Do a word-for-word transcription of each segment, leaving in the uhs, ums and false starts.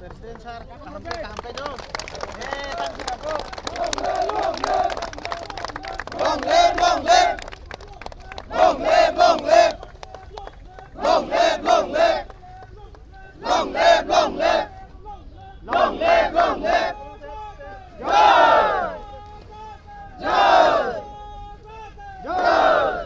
President sir, kaham khe, kaham khe do. Eh, thank you, bro. Long live, long live. Long live, long live. Long live, long live. Long live, long live. Long live, long live. Jai! Jai! Jai!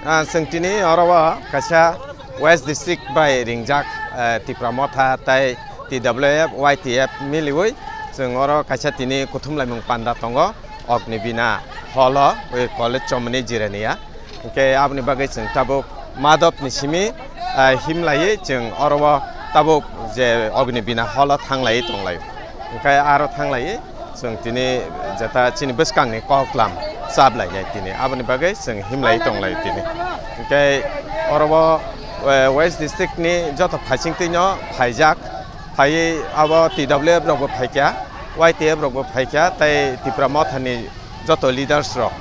Ah, chwng tini oro o kaisa West District bai ringjak, eh, Tipra Motha tei T W F, Y T F miliwi chwng oro kaisa tini kuthum laimung panda tongo, Ognibina hall o, oi college chomoni jirania. Hwnkhe aboni bagwi chwng tabuk madop ni simi, ah, himlaiwi chwng oro o tabuk je Ognibina hall o thanglaiwi tonglaio. Hwnkhe aro thanglaiwi chwng tini jeta chini bwskangni koklam chaplainai tini. Aboni bagwi chwng himlaiwi tonglaio tini. Hwnkhe oro o, eh, West District ni joto phaisingtwino phaijak. Phaiwi abo T W F rokbo phaikha, Y T F rokbo phaikha, tei Tipra Mothani joto leaders rok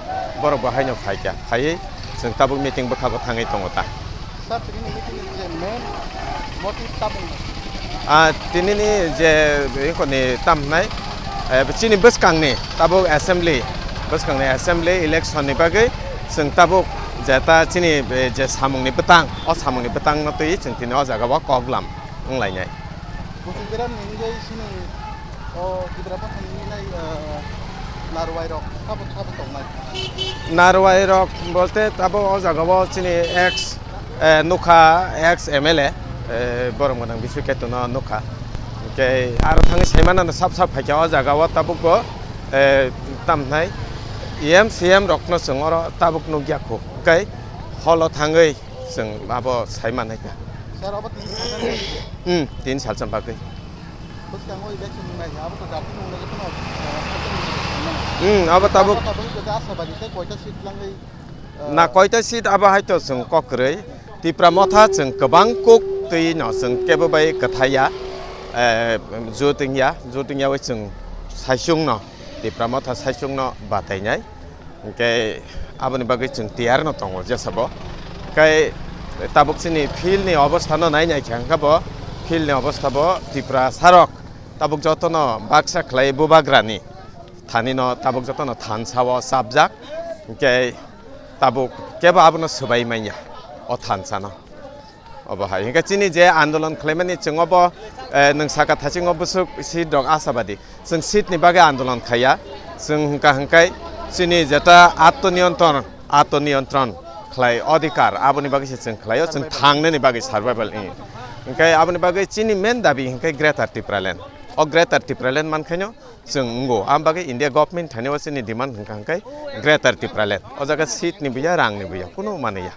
borok bo haino phaikha, phaiwi chwng tabuk meeting bwkhago thangwi tongo ta. Sir, tini meeting ni je main motive tabuk? Ah, tinini je ingkoni tam hwnai, eh, chini bwskangni tabuk assembly, bwskangni assembly election ni bagwi chwng tabuk je ta chini, eh, je samungni bwtang, o samungni bwtangno twiwi chwng tini o jaga o koklam wnglainai. Kuchubiram ni hingke sini, o, Tipra Motha ni nai, eh, narwai rok sabo sabo tongnai. Narwai rok bolte tabo o jaga o chini ex, eh, nukha ex M L A, eh, borom gwnang Bisu Ketu no nukha. Hingke aro thangwi saimano sab sab phaikha o jaga o tabuk bo, eh, tam hnai E M C M rok no chwng oro tabuk nukya khu. Hingke holo thangwi chwng abo saimanai kha. Sir, obo tini salsa bagwi? Hmm, tini salsa bagwi. Bwskango election wngnai kha, abo to jati wngnai khe phano, eh, Hmm, abo tabuk. Abo tabuk khe asabadi tei koita seat langwi, eh, Na koita seat abo hai to chwng kok kwrwi. Tipra Motha chwng kwbang kuk twi no chwng kebo bai kwthaiya, eh, juting ya, juting yawi chwng saichung no, Tipra Motha saichung no batainai. Hingke aboni bagwi chwng tiyar no tongo jesabo. Hingke tabuk chini field ni obostha no nai nai khe hingke bo field ni obostha bo Tipra sarok tabuk joto no baksa khlai bubagra ni thani no tabuk joto no thansa o chapjak. Hingke tabuk kebo abono swbai manya o thansa no. Obo hai. Hingke chini je andolon khlaimani chwng obo, eh, nwng saka thaching o bwswk seat rok asabadi. Chwng seat ni bagwi andolon khaiya. Chwng hwnkha hwnkhe chini jeta atmaniyontron, atmaniyontron khlai odhikar, aboni bagwi se chwng khlaio, chwng thangnani bagwi survival ni. Hingke aboni bagwi chini main dabi hingke Greater Tipraland. O Greater Tipraland mankhaino chwng wngo. Am bagwi India government thani o chini demand hwnkha hwnkhe Greater Tipraland. O jaga seat ni buya, rang ni buya, kunu manwi ya.